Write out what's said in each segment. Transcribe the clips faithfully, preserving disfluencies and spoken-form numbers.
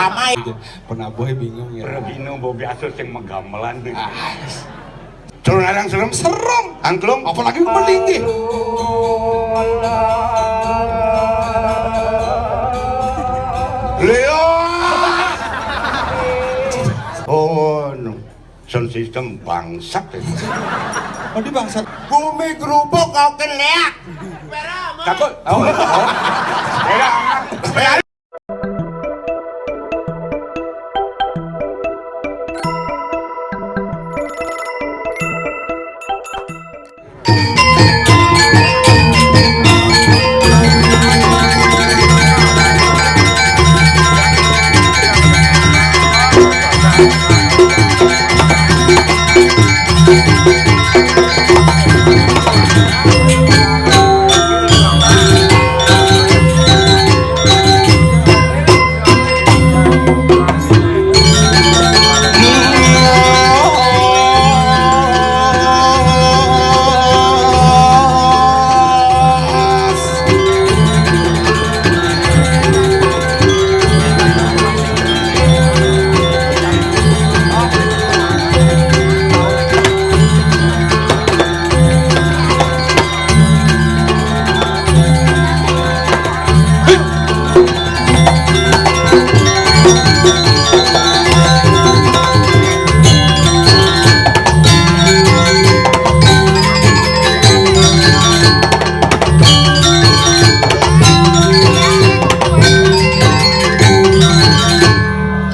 Amai. Penabuh bingung ya. Pergi nu bau biasa sing magamelan. Ah. Turun arang serem, serem. Angklung. Apalagi melinggih. Leo. Oh, no. Sound system bangsat ya. Oh, di bangsat. Gumi gerubuk kau kena leak. Takut. Oh, oh. Beda.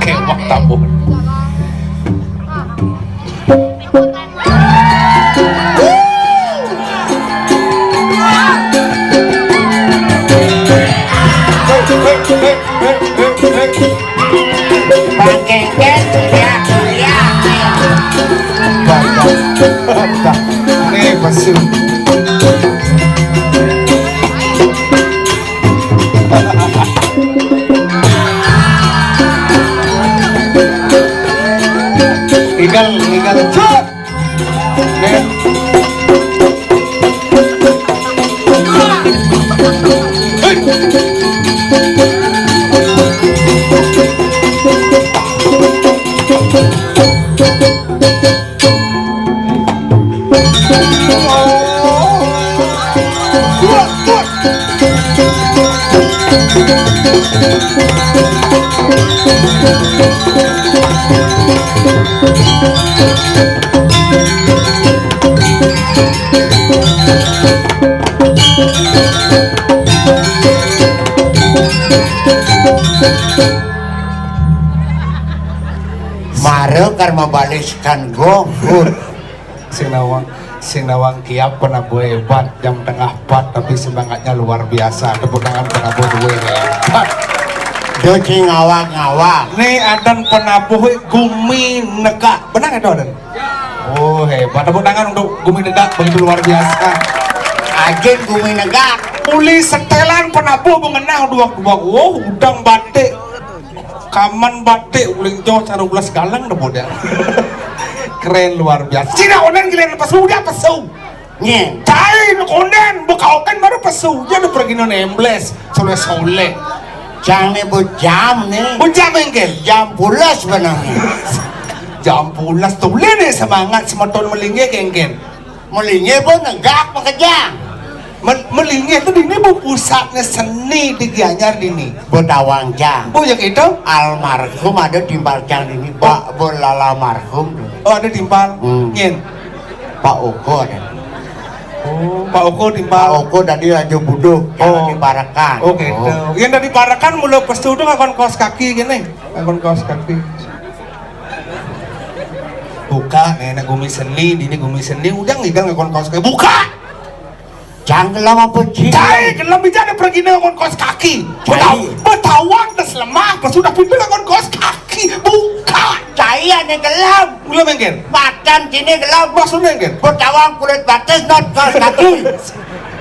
Kewak tabuh. Pakai gas, ya, ya. Nih, pesu. Tinggal, tinggal. Cut. Mara kar mabaliskan gohut. Sing nawang, sing nawang kiap penabuh hebat, jam tengah empat, tapi semangatnya luar biasa. Tepuk tangan penabuh duwe hebat. Do sing ngawag-ngawag. Nih adan penabuh gumi negak. Benar nggak, Don? Oh, hebat. Tepuk tangan untuk gumi negak, begitu luar biasa. Ajin gumi negak. Uli setelan penabuh bengenah duak-duak. Oh, udang batik. Kaman batik uling jo cara ulas galang dah bodak. Keren luar biasa. Cina onen giliran pesu dia pesu. Nye. Cai nu konden buka oken baru pesu. Dia udah pergi non embles. Soleh-soleh. Jam nih bu jam nih. Bu jam engkel. Jam pulas benangnya. Jam pulas tuh. Lihat nih semangat semeton melingge kengken. Melingge pun negak pekerja. Mel-, melingge tuh dini bu pusatnya seni di Gianyar dini. Bu tawang jang. Bu ya gitu. Almarhum ada timpal jang dini. Bak bu lala marhum tuh. Oh, ada timpal. Hmm. Nyen. Pak Oko ada. Oh, Pak Oko timpal. Pak Oko tadi aja buduk. Oh. Di Parakan. Oh, gitu. Oh. Yang dari Parakan mula pesu tuh ngakon kaos kaki gini. Ngakon kaos kaki. Buka, nenek gumi seni, dini gumi seni, udah ngidang ngakon kaos kaki. Buka! Jangan lama pun cik. Cai, gelem ija ada pergi ngakon kaos kaki. Cai. Betawang tes lemah, pas sudah pimpin ngakon kaos kaki. Buka! Cai ane gelem. Belum engkel. Macan cini gelem. Maksudnya engkel. Betawang kulit batis not kaos kaki.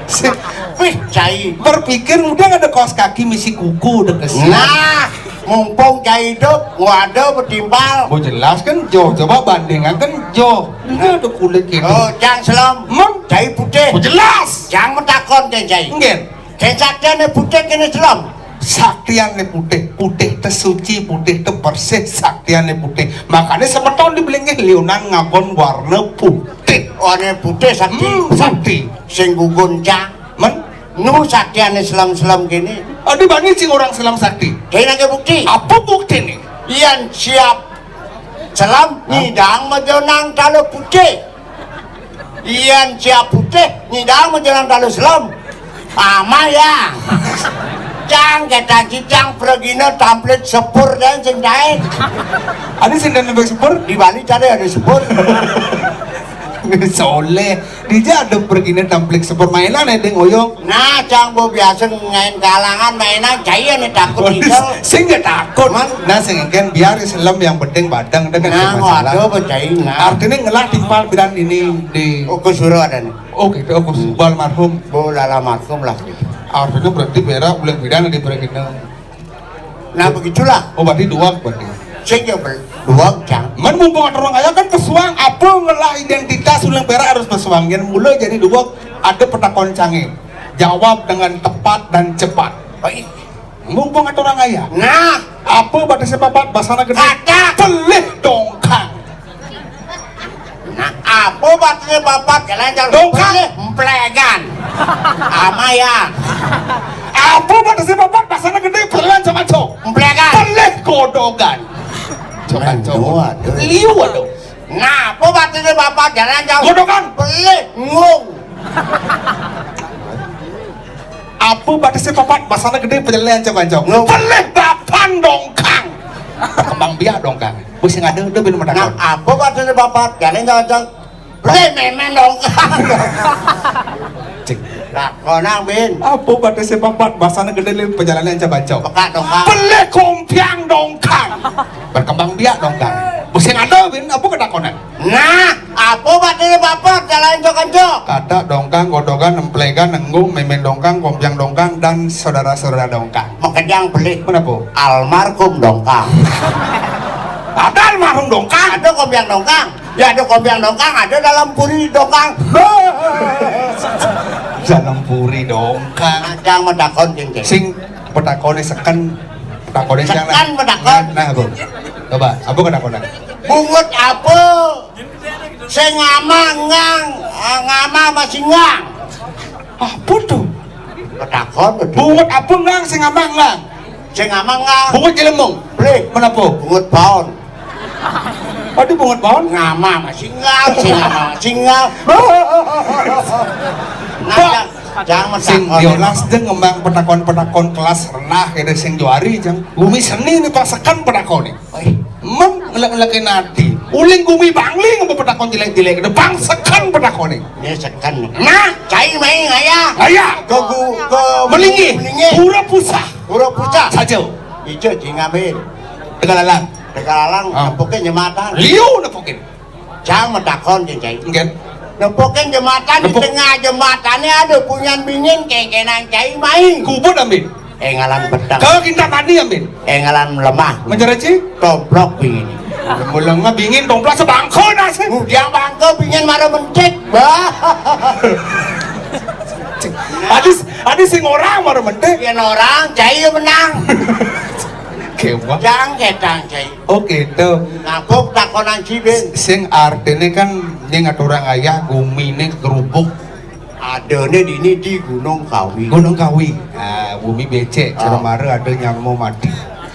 Si- Wih, cai. Berpikir udah ada kaos kaki misi kuku udah kesel. Nah, mumpung cai hidup, gua ada betimpal. Mau jelas kan jo, coba bandingkan kan jo. Ini ada kulit gitu. Oh, jang selom. Mem? Cai putih. Mau jelas. Jang metakon cai cai. Enggak. Cai cai putih kini selom. Saktiané putih, putih té suci, putih té bersih, saktiané putih. Makané semeton di Blinggih liunan nganggon warna putih. Warna putih sakti, hmm, sakti. Sing gugun cang. Men? Nu saktiané selem-selem kéné. Adi bani sing orang selem sakti. Kéné ké bukti. Apa buktiné? Yén siap selem, hah? Nyidang majonang talu putih. Yén siap putih, nyidang majonang talu selem. Ama ya. Cang kétang cicang pragina tamplit sepur dan sing daé. Adi sing daé sepur? Di Bali cari ada sepur. Soléh. Dija ada perginé tamplik sepur mainan ya, Ding Oyong. Nah, cang bo biasa main kalangan mainan, cai ane takut itu. Sing nggak takut. Nah, sing kan biar selem yang penting badang dengan, nah, masalah. Waduh, percaya nah. Artinya ngelah timpal bidan ini di, oh, ke suro ada nih. Oh, gitu, oh, ke, hmm, bal marhum. Bo lala marhum lah gitu. Artinya berarti berak boleh bidan di perginé. Nah, begitulah. Oh, berarti duweg berarti. Sing ya, bel-, duweg, cang. Men mumpung atur orang kaya kan pesuang, apa ngelah identitas uling perak harus pesuang. Yang mula jadi duweg, ada petakon cangé. Jawab dengan tepat dan cepat. Baik. Mumpung atur orang kaya. Nah. Apa batasnya papat, basana gedé? Kata. Pelih dongkang. Nah, apa batasnya papat? Jalan jauh. Dongkang. Pelih emplegan. Ama ya. Apa batasnya papat? Basana gedé, pelih sama cok. Emplegan. Pelih godogan. Cokan cok. Aduh, aduh. Liu, aduh. Nah, apa batasnya papat? Jalan jauh. Godogan. Pelih ngung. Apa batasnya papat? Basana gedé, pelih ancok-ancok. Pelih bapan dongkang. Kembang biak dongkang. Bos yang ada, udah bin. Nah, apa batasnya papat? Jalan jauh-jauh. Pelih mémén dongkang. Cik. Nah, konang bin. Apa batasnya papat? Basana gedé, lé pejalannya ancok-ancok. Pekak dongkang. Pelih kompiang dongkang. Berkembang biak dongkang. Bos yang ada bin, apa ketakonan? Nah, apa batasnya papat? Jalan jauh-jauh. Kata dongkang, godogan, emplegan, nenggung, mémén dongkang, kompiang dongkang, dan saudara-saudara dongkang. Makejang pelih. Kenapa? Almarhum dongkang. Ada almarhum dongkang? Ada kompiang dongkang? Ya, ada kompiang dongkang, ada dalam puri dongkang. Dalam puri dongkang. Nah, cang matakon, cing, cing. Sing petakoné seken, petakoné seken, nah, petakoné. Nah, nah, Bu. Coba, apa ketakoné? Bungut apa? Sing ngama ngang, ah, ngama masih ngang. Apa tuh? Petakon, betul. Bungut apa ngang, sing ngama ngang? Sing ngama ngang. Bungut jelemung. Pelih. Menapa? Bungut paon. Waduh, bungut paon. Ngama masih ngang, sing ngama masih ngang. Nah, Pak, jangan, jangan sing matakon. Diolas deh ngembang petakon-petakon kelas rendah, kaya sing juari, jang. Gumi seni nih, Pak, seken petakon nih. Oi. Men ngelek-ngelekin ati. Uling gumi Bangli ngomong petakon jelek-jelek. Ada bang seken petakoné. Ini seken. Nah, cai main ngaya. Ngaya. Ke gu-, ke Melingi. Melingi. Pura pusah. Pura pusah. Saja. Ijo jingamin. Tegalalang. Tegalalang, ah. Nepukin jembatan. Liu nepukin. Cang matakon, cing, cai. Nggih. Nepukin jembatan, di tengah jembatannya ada punyan bingin, kengkenan cai main. Kubut amin. Engalan peteng. Kau kinta tadi, amin. Engalan lemah. Menjeraci? Tomplok bingin. Mulang mah bingin, tomplok sebangko nasi. Udah bangko bingin mara mentik. Bah. Adi, adi sing orang mara mentik. Yén orang, cai ya menang. Kewah. Jang ketang, cai. Oh, gitu. Ngapuk takonan cibin. Sing artiné kan nying aturang ayah guminé gerubuk. Adané dini di Gunung Kawi. Gunung Kawi. Ah, bumi becek, cara mara ada nyamo mati.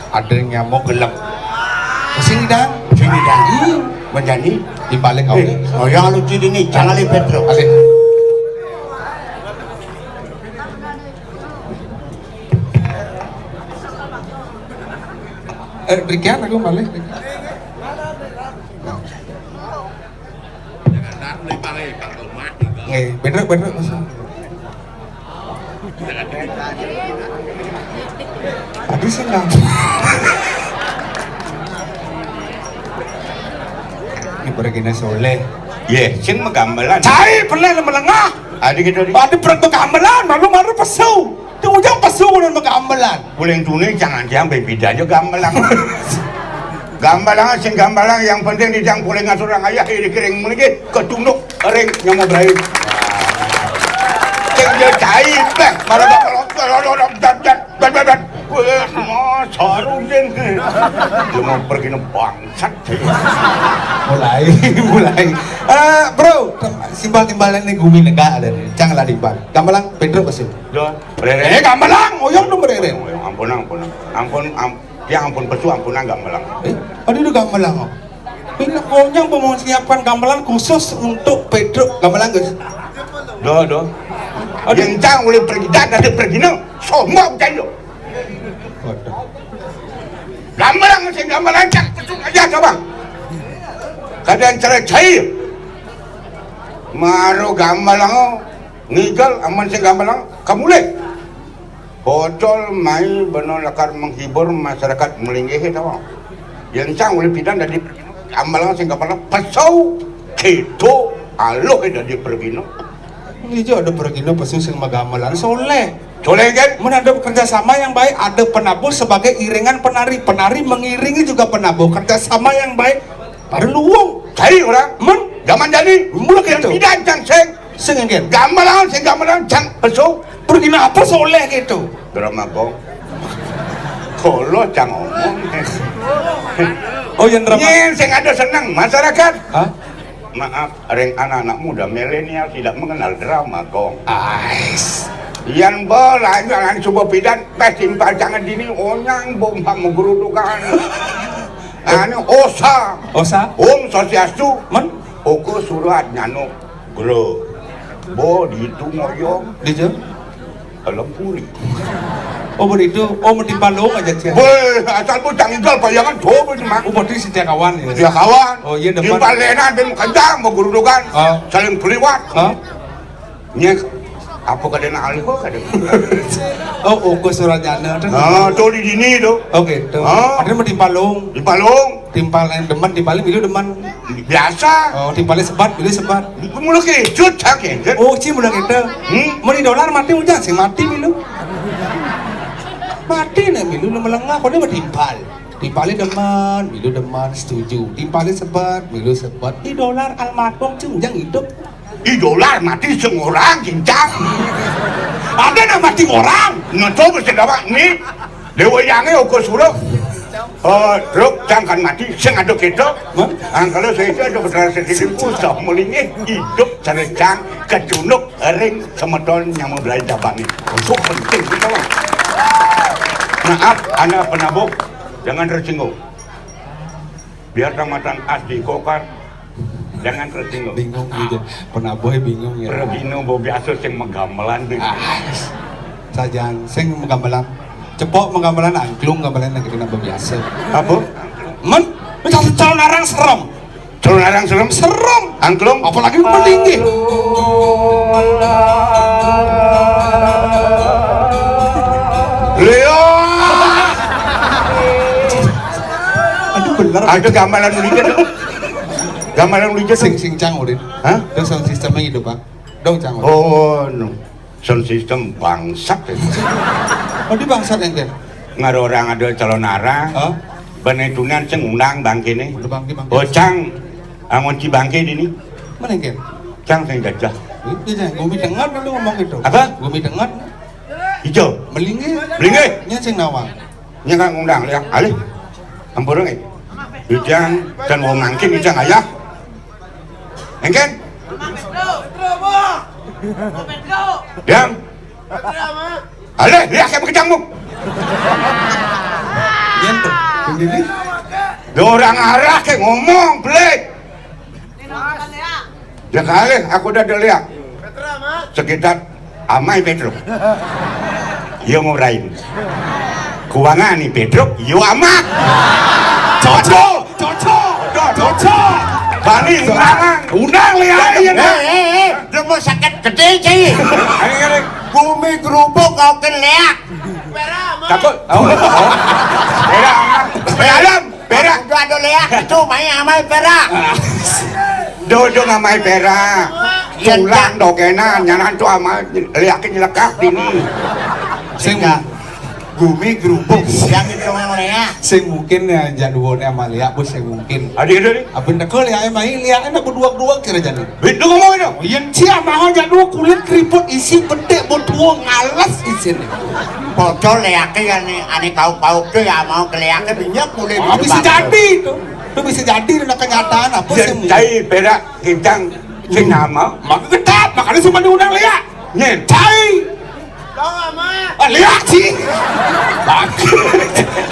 Ada nyamo gelem. Sing dang. Sini dah. Hmm. Menjadi. Di balik kau. Eh, oh, yang lucu dini, jangan lipet, bro. Oke. Eh, Rikian aku balik. Nggih, bener, bener, Mas. Tadi sih nggak. Ini perginya Soleh. Yé, sing magamelan. Cai pernah melengah. Adi gitu, adi. Adi pernah magamelan, malu-malu pesu. Ti ujang pesu ulun magamelan. Uling tuni jangan-jangan bébéda aja gamelan. Gamelan sing gamelan yang penting di jang puling aturang ayah iri kiring mriki ketunduk ring nyama brai. Sing dia cai, béh, malah bakal dat, dat, dat, dat, dat. Wah, Mas Harudin. Dia mau pergi ne bangsat. Mulai, mulai. Eh, bro, timbal-timbalan nih gumi nega ada nih. Janganlah timbal. Gamelang, Pedro, pesu. Yo, eh, Gamelang, oyong dong, Rere. Ampun, ampun. Ampun, am, ya ampun, pesu, ampun, Gamelang. Eh, aduh, udah Gamelang, oh. Ini konyang mau siapkan gamelan khusus untuk Pedro. Gamelan, Gus. Doh, doh. Aduh. Yang cang boleh pergi, dah, dah pergi, no. Sombong, cang, yo. Waduh. Gamelang sing gamelang cak pesu aja coba. Kadang cerai cair. Maro gamelang ngigel aman sing gamelang kamule. Bocol mai beno lakar menghibur masyarakat melinggih to. Yen sang oleh pidan dadi gamelang sing gamelang pesu kedo aluh dadi pergino. Iya ada pergino pesu sing magamelan soleh. Soleh kan? Mun ada kerjasama yang baik, ada penabuh sebagai iringan penari. Penari mengiringi juga penabuh. Kerjasama yang baik, baru luwung. Cai orang. Mun? Zaman jani. Mula gitu. Tidak ancang sing. Sing enggen. Gamelan, sing gamelan, cang pesu. Pergi apa soleh gitu? Drama gong. Kolo cang omong. Oh, yang drama. Nyen sing ada seneng masyarakat. Hah? Maaf, ring anak-anak muda milenial tidak mengenal drama gong. Ais. Yan bola, yan coba pidan, pes timpal jangan dini, onyang bomba menggerudukan. Anu, osa. Osa? Om Swastiastu. Men? Oko surat nyano. Guru. Bo, di itu ngoyong. Di itu? Lempuri. Oh, begitu. Oh, mentimpal dong aja, Cik. Weh, asal pun tanggal bayangan coba cuma. Oh, berarti setia kawan ya? Setia kawan. Oh, iya, depan. Timpal lena, ben kencang, mau gerudukan. Oh. Saling beliwat. Oh. Nya, apa kadena alih kok kadena? Oh, Ugus Suranyana tuh. Ah, tuh di dini tuh. Oh, gitu. Ah. Ada mah timpalung. Timpalung. Timpal yang demen, timpalnya milu demen. Biasa. Oh, timpalnya sebat, milu sebat. Mula kejut, cak kejut. Oh, ci mula kita. Hmm? Mau di dolar mati ujang sih mati milu. Mati nih milu, lu melengah, kok dia mah timpal. Timpalnya demen, milu demen, setuju. Timpalnya sebat, milu sebat. Di dolar almarhum ci ujang hidup. Idola mati sing orang cincang. Ada nang mati orang. Nah, coba sing dapat ni. Dewa Yange ukur suruh. Oh, truk cang kan mati, sing ada kita. Hah? Angkala saya itu ada bertransaksi usah melingih hidup cara cang kecunuk ring semeton yang mau belanja bani. Itu penting kita, Bang. Maaf, anak penabuk, jangan tersinggung. Biar tamatan as di kokar, jangan tersinggung. Bingung gitu. Penaboh bingung ya. Pergino bo biasa sing menggamelan tuh. Ah, sajang sing menggamelan. Cepok menggamelan, angklung gamelan lagi kena biasa. Apa? Men, calon arang serem. Calon arang serem? Serem. Angklung? Apalagi lu meninggi. Leo. Aduh bener. Ada gamelan ulinya tuh. Gamelan ulinya sing sing cang ulin. Hah? Terus sound systemnya gitu, Pak. Dong cang ulin. Oh, no. Sound system bangsat ya. Oh, di bangsat engke. Ngaro orang ada calon arah. Hah? Bane tunan sing undang bangkene. Udah bangke, bangke. Oh, cang. Angon ci bangke dini. Mana engke? Cang sing gajah. Ini cang, gumi dengar lu ngomong gitu. Apa? Gumi dengar. Ijo. Melinge. Melinge. Nya sing nawang. Nya kan ngundang ya. Alih. Ampura nggih. Ujang dan wong mangkin ujang ayah. Engken? Diam. Alih, ya kayak bekejangmu. Yen tuh, sendiri. Dia orang arah kayak ngomong, pelik. Ya kali, aku udah dilihat. Sekitar amai Pedro. Yo ngurain. Kuangan nih Pedro, yo amat. Cocok, cocok, cocok. Bali, undangan. Undang lihat. Eh, eh, eh. Dia mau sakit gede, Ci. Ayo, ayo. Bumi gerubuk kau kena. Takut. Oh, oh. Perak. Perak. Perak. Udah ada lihat itu main amai perak. Dodo ngamai perak. Iya, tulang dogenan, nyanan tuh amai liakin nyelekak dini. Sing Gumi grubug, yang itu nang léak. Sing mungkin ya, jak duoné ama léak, bos, sing mungkin. Adi ada nih. Abin teka léaké mai, léaké nak beduag-duag kira jani. Itu ngomong itu. Yén ci ama jak duo kulit keriput isi betik botuo ngales isiné. Bocor léaké ya nih, ané kauk-kauk tuh ya mau ke léaké minyak mulai. Oh, bisa jadi itu. Itu bisa jadi nak kenyataan apa sih? Cai perak kencang sing ama. Maka ketap, makanya cuma diundang léak. Nyén. Cai. Ah, léak sih.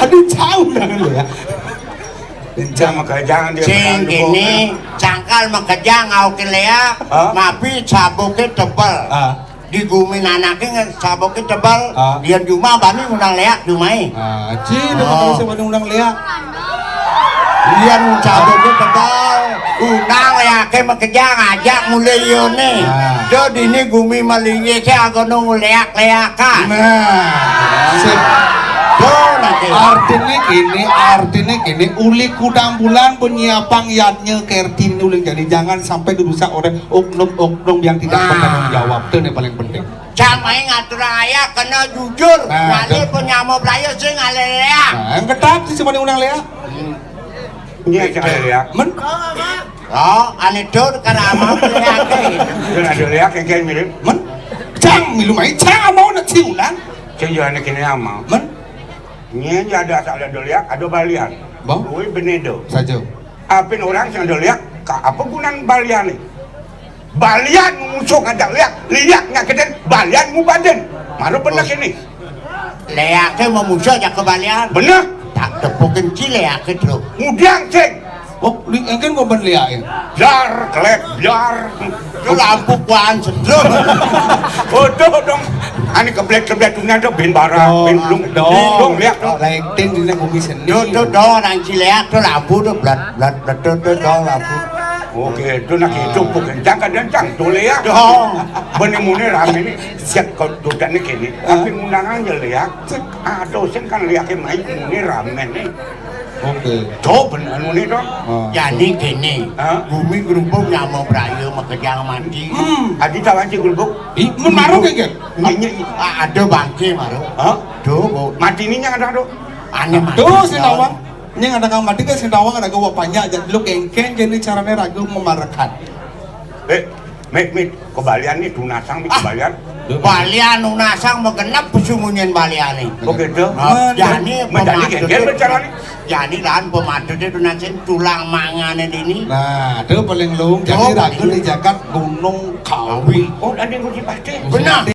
Aduh, jauh dah léak. Kencang makejang dia. Sing kéné, cangkal makejang ngaukin léak, mapi sabuké tebel. Ah. Di gumi anaké ngan sabuké tebel, dia jumah bani ngundang léak jumahé. Ah, ci, dia makanya cuma diundang léak. Yén sabuké tebel, undang léaké makejang ajak mulai ioné. Ah. Do dini gumi malinggih ké agono nguléak-léakan. Nah, sip. Do nanti. Artinya gini, artinya gini, uli kudang bulan penyiapan yadnya kerti ini uli jadi jangan sampai dirusak oleh oknum-oknum yang tidak bertanggung jawab. Itu yang paling penting. Jamaé ngaturang ayah kena jujur. Nah, ngalir penyama belaya sing ngalir léak. Nah, yang ketap sih cuma diundang léak. Iya, cak léak. Men? Oh, ané dur karena ama léaké. Kan ada léak yang kayak mirip. Men? Cang milu mai cang ama nak siulan. Cang juga anak ini ama. Men? Nyén ya ada asal ada léak, ada balian. Bang? Woi benedo. Saja. Apin orang sing ada léak, ka apa gunan balian nih? Balian musuh ngajak léak, léak nyakitin balian mubaden. Maru bener sini. Léaké memusuh jak ke balian. Bener. Tak tepukin ci léaké terus. Mudian sing. Oh, li engken kok ben léaké. Biar kelek biar. Itu lampu kuan sedruk. Waduh dong. Ani keblet-keblet dunia tuh bin barang, bin belum. Dong, léak dong. Lighting di bumi seni. Tuh, tuh dong, nang ci léak tuh lampu tuh blat blat blat tuh, tuh dong lampu. Oke, itu nak hidup bukan jangka dan jang tuh léak. Dong. Bener muni ramé nih, siap kau duduk nih gini. Tapi undangan ya léak. Aduh, sing kan léaké mai muni ramé nih. Oke. Coba anu nih dong. Jadi gini, bumi gerubuk nyama beraya makejang mati. Hmm. Adi tahu aja gerubuk. Ih, mun maru kayak gitu. Ada bangké maru. Hah? Tuh, mati ini yang ada tuh. Aneh mati. Tuh si tawang. Ini ada kang mati kan si tawang ada gua panjang aja. Lu kengkeng gini caranya ragu memarekan. Eh, Mit, mit, kebalian nih tunasang nih kebalian. Balian tunasang mah genep pesumunyen baliané. Oh gitu. Jani menjadi geger bicara nih. Jani lan pemadutnya tunasin tulang mangané dini. Nah, itu paling lung. Jadi ragu di jagat Gunung Kawi. Oh, ada yang kunci pasti. Benar.